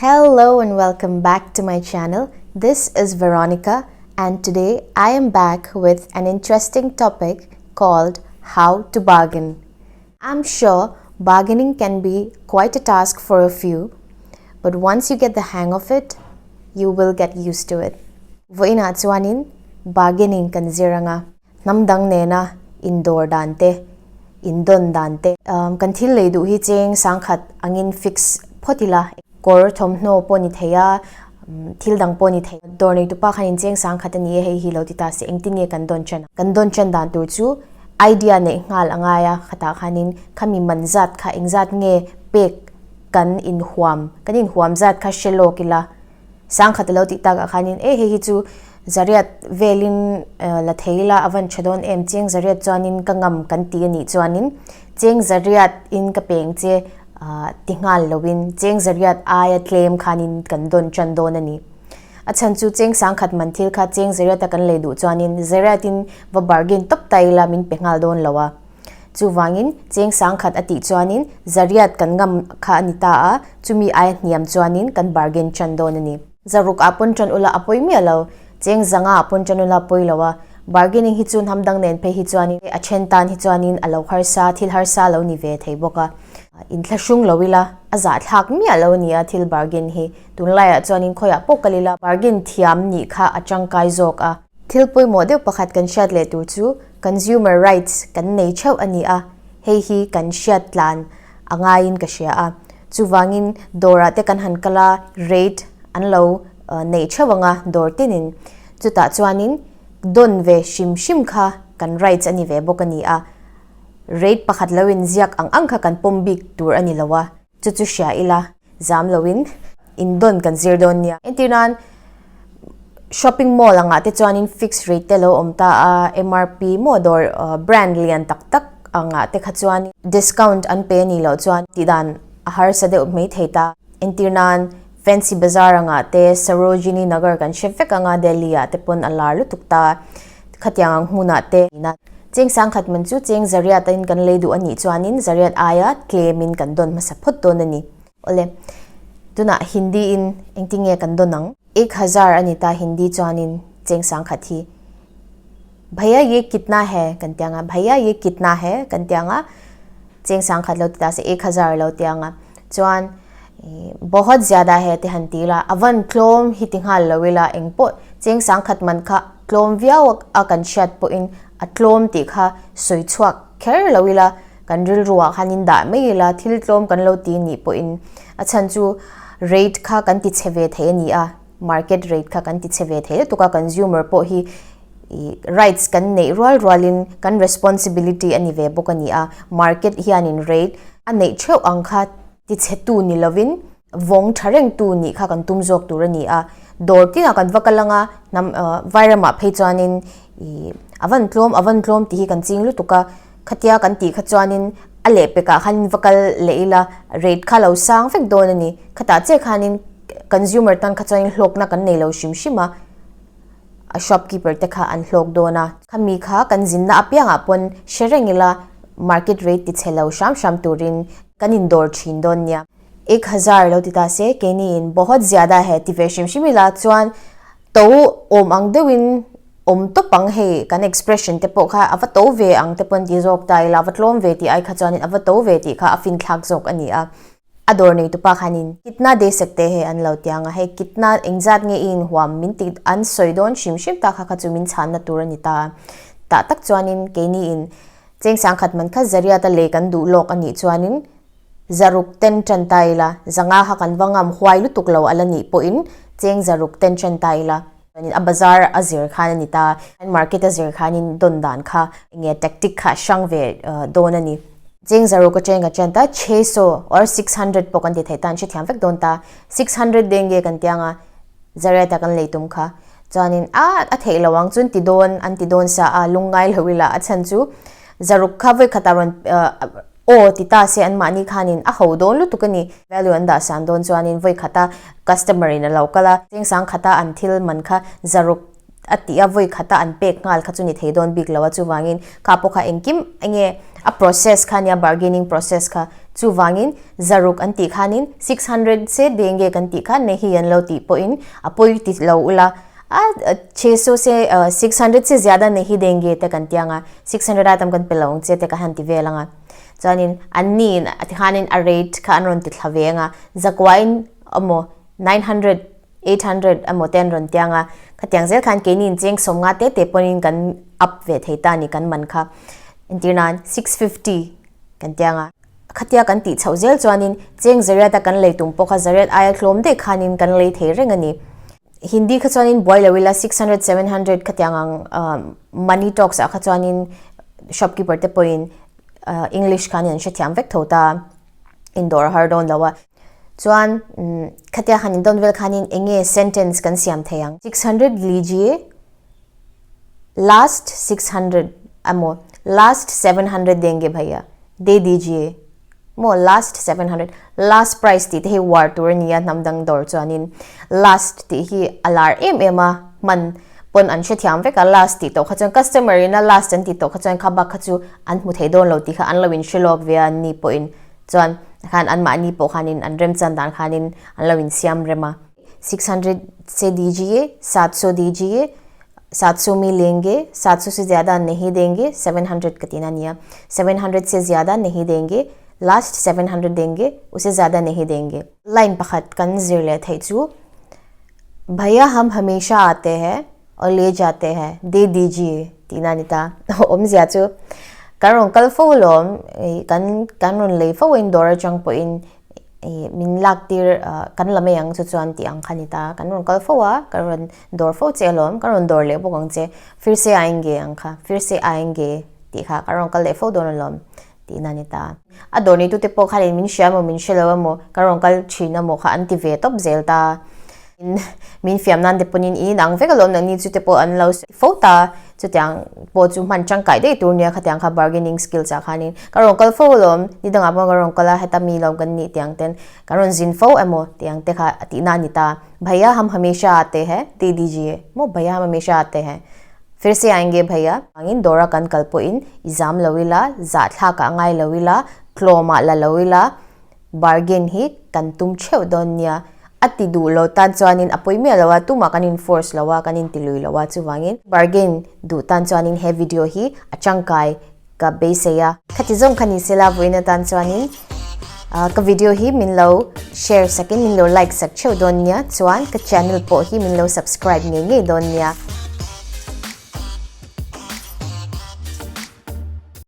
Hello and welcome back to my channel. This is Veronica and today I am back with an interesting topic called how to bargain. I'm sure bargaining can be quite a task for a few, but once you get the hang of it, you will get used to it. Vawiinah chuanin bargaining kan zir anga, hnam dang nena indawr dan te, indawn dan te, kan thil lei duh hi cheng sangkhat angin fix phawt ila, kawr thawmhnaw pawh ni thei a, thil dang pawh ni thei. Dawr neitupa khan in cheng sangkhat a ni e, hei hi lo ti ta se, engtin nge kan dawn chan a? Kan dawn chan dan tur chu idea neih nghal a ngai a, khatah khanin khami man zat kha engzat nge pek kan inhuam, kan inhuam zat kha hre lawk ila. Sangkhat a lo tih takah khanin e hei hi chu zariat velin la thei ila a van tha dawn em, cheng zariat chuanin ka ngam kan ti a nih chuanin cheng zariat in ka peng che ti nghal loin cheng zariat aia tlem khanin kan dawn tan dawn a ni. A chhan chu cheng sangkhat man thil kha cheng zariata kan lei duh chuanin zariatin va bargain tawp ta ila min pe nghal dawn lo a. Chuvangin, cheng sangkhat a tih chuanin zariat kan ngam kha a ni ta a, chumi aia hniam chuanin kan bargain tan dawn a ni. Zaruk ah pawn tan ula a pawi miah lo, cheng zanga ah pawn tan ula a pawi lo a, bargaining hi chu hnam dang nen phei hi chuanin a then tan hi chuanin a lo harsa, thil harsa lo ni ve thei bawk a. Inthlahrung lo ila, a zahthlak miah lo a ni a thil bargain hi. Tunlaiah chuanin khawiah pawh kal ila bargain thiam nih kha a tangkai zawk a. Thil pawimawh deuh pakhat kan hriat leh tur chu consumer rights kan nei theuh a ni a, hei hi kan hriat tlan a ngaiin ka hria a. Chuvangin dawrah te kan han kal a, rate an lo neih theuh ang a dawr tinin. Chutah chuanin dawn ve hrim hrim kha kan rights a ni ve bawk a ni a, rate pakhat lo inziak ang ang kha kan pawm bik tur a ni lo a. Chu chu hria ila, zam loin indawn kan zir dawn nia. Entir nan shopping mall angah te chuanin fixed rate te lo awm ta a, MRP maw dawr brand lian tak tak angah te kha chuan discount an pe anih loh chuan tihdan a harsa deuh mai thei ta. Entir nan Fancy Bazaar angah te Sarojini Nagar kan hre vek anga Delhi ah te pawn a lar lutuk ta. Khatiang ang hmunah te ina cheng sangkhat man chu cheng zariat in kan lei duh a nih chuanin zariat aia tlemin kan dawn hmasa phawt dawn a ni. Awle, tunah Hindi in engtin nge kan dawn ang? Ek hazar a ni ta Hindi chuanin cheng sangkhat hi Bhaiya ye kitna hai kan ti anga, Bhaiya ye kitna hai kan ti anga, cheng sangkhat lo ti ta se ek hazar lo ti anga chuan Bahut zyada hai ti han ti ila, a van tlawm hi ti nghal lo ila engpawh cheng sangkhat man kha tlawm viau a kan hriat pawhin a tlawm tih kha sawi chhuak kher lo ila kan rilruah khan in dah mai ila thil tlawm kan lo ti nih pawhin a chhan chu rate kha kan ti chhe ve thei a ni a, market rate kha kan ti chhe ve thei lutuk a, consumer pawh hi rights kan neih rual rualin kan responsibility a ni ve bawk a ni a, market hianin rate a neih theuh ang kha ti chhe tu ni lovin vawng tha reng tu nih kha kan tum zawk tur a ni a, dawr tinah kan va kal anga hnam vairamah phei chuanin ih a van tlawm a van tlawm tih hi kan ching lutuk a, khatia kan tih kha chuanin a lehpekah khan va kal leh ila rate kha lo sang vek dawn a ni, khatah chiah khanin consumer tan kha chuanin hlawkna kan nei lo hrim hrim a. A shopkeeper te kha an hlawk dawn a. Khami kha kan zinna apiangah pawn hre reng ila market rate ti chhe lo hram hram turin kan indawr thin dawn nia. Ek hazar lo ti ta se keiniin bahut zyada hai ti ve hrim hrim ila chuan to awm ang deuhin awm tawp ang hei kan expression te pawh kha a va to ve ang te pawn ti zawk ta ila a va tlawm ve tih ai kha chuanin a va to ve tih kha a finthlak zawk a ni a. A dawr nei tupa khanin kitna de sakte he an lo tiang a, hei kitna engzat nge i inhuam min ti an sawi dawn hrim hrim ta kha kha chu min chhanna tur a ni ta. Tah tak chuanin keiniin cheng sangkhat man kha zariata lei kan duh lawk a nih chuanin zaruk ten tan ta ila, zanga kha kan va ngam huai lutuk lo a la nih pawhin cheng zaruk ten tan ta ila. A bazar a zir khan a ni ta, market a zir khanin dawn dan kha enge tactic kha a hrang ve dawn a ni. Cheng zaruk atang ka chen ta 600 or 600 pawh kan ti thei ta an hrethiam vek dawn ta. 600 denge kan tiang a zareta kan lei tum kha. Chuanin a a theih lo ang chuan ti dawn an ti dawn sa a lungngai lo ila a chhan chu zaruk kha vawikhatah rawn aw ti ta se an mahni khanin a ho dawn lutuk a ni. Value an dah san dawn chuanin vawikhata customer in a lo kal a, cheng sangkhata an thil man kha zaruk a tih a vawikhata an pek nghal kha chu ni thei dawn bik lo a, chuvangin kha pawh kha engkim enge A process kha nia bargaining process kha. Chuvangin zaruk an tih khanin 600 se denge kan tih kha nahi an lo tih pawhin a pawi ti lo ula a 600 se 600 se zyada nahi denge te kan ti anga 600 a tam kan pe lo ang che te ka han ti vel anga. Chuanin anni in tikhanin a rate kha an rawn ti thla ve anga zakuain emaw 900 800 emaw te an rawn ti anga khatiang zel khan keini in cheng sawmnga te te pawhin kan up ve thei ta a ni kan man kha. Entir nan 650 kan ti anga khatia kan tih chhoh zel chuanin cheng zariat a kan lei tum pawh kha zariat aia tlawm daih khanin kan lei thei reng a ni. Hindi kha chuanin buai lo ila 600 700 khatiang ang money talks ah kha chuanin shopkeeper te pawhin English khanin an hrethiam vek tho ta indawr a har dawn lo a. Chuan khatia han indawn vel khanin eng nge sentence kan siam thei ang? 600 lijiye last 600 emaw last 700 denge bhaiya de dijiye maw last 700 last price tih te hi war tur a nia hnam dang dawr chuanin last tih hi a lar em em a hman pawn an hrethiam vek a last tih tawh kha chuan customer in a last an tih tawh kha chuan kha bak kha chu an hmu thei dawn lo tih kha an lo inhre lawk ve a ni pawhin Chuan khan anmahni pawh khanin an remchan dan khanin an lo insiam rem a. 600 se dijiye, 700 dijiye, 700 mi lenge, 700 se zyada nahi denge, 700 ka tihna a nia. 700 se zyada nahi denge, last 700 denge, use zyada nahi denge. Line pakhat kan zir leh theih chu, Bhaiya hum hamesha aate hai aur le jaate hai, de dijiye tihna a ni ta. Awmzia chu kan rawn kal fo alawm, kan kan rawn lei fo in dawr atang pawhin ih min lak tir kan la mai ang chu chuan tih ang kha a ni ta. Kan rawn kal fo a, kan rawn dawr fo che alawm, kan rawn dawr leh bawk ang che, fir se aayenge ang kha, fir se aayenge tih kha kan rawn kal leh fo dawn alawm tihna a ni ta. A dawr neitute pawh khanin min hria emaw min hre lo emaw ka rawn kal thin emaw kha an ti ve tawp zel ta. Min fiam nan te pawhin in inang vek alawm nangni chu te pawh an lo sawi fo ta. Chutiang pawh chu hman tangkai daih tur nia khatiang kha bargaining skills ah khanin ka rawn kal fo alawm ni dangah pawh ka rawn kal a heta mi lawm kan nih tiang ten ka rawn zin fo emaw tiang te kha a tihna a ni ta. Bhaiya hum hamesha aate hai de dijiye maw bhaiya hum hamesha aate hai. Fir se aayenge bhaiya. Angin dawra kan kal pawhin i zam lo ila, zahthlak ah ngai lo ila, tlawm ah la lo ila, bargain hi kan tum theuh dawn nia. A ti duh lo tan chuanin a pawi miah lo a, tumah kan in force lo a, kan in ti lui lo a, chuvangin bargain duh tan chuanin he video hi a tangkai ka beisei a. Khati zawng kha ni sela vawiin atan chuanin ka video hi min lo share sakin min lo like sak theuh dawn nia, chuan ka channel pawh hi min lo subscribe ngei ngei dawn nia.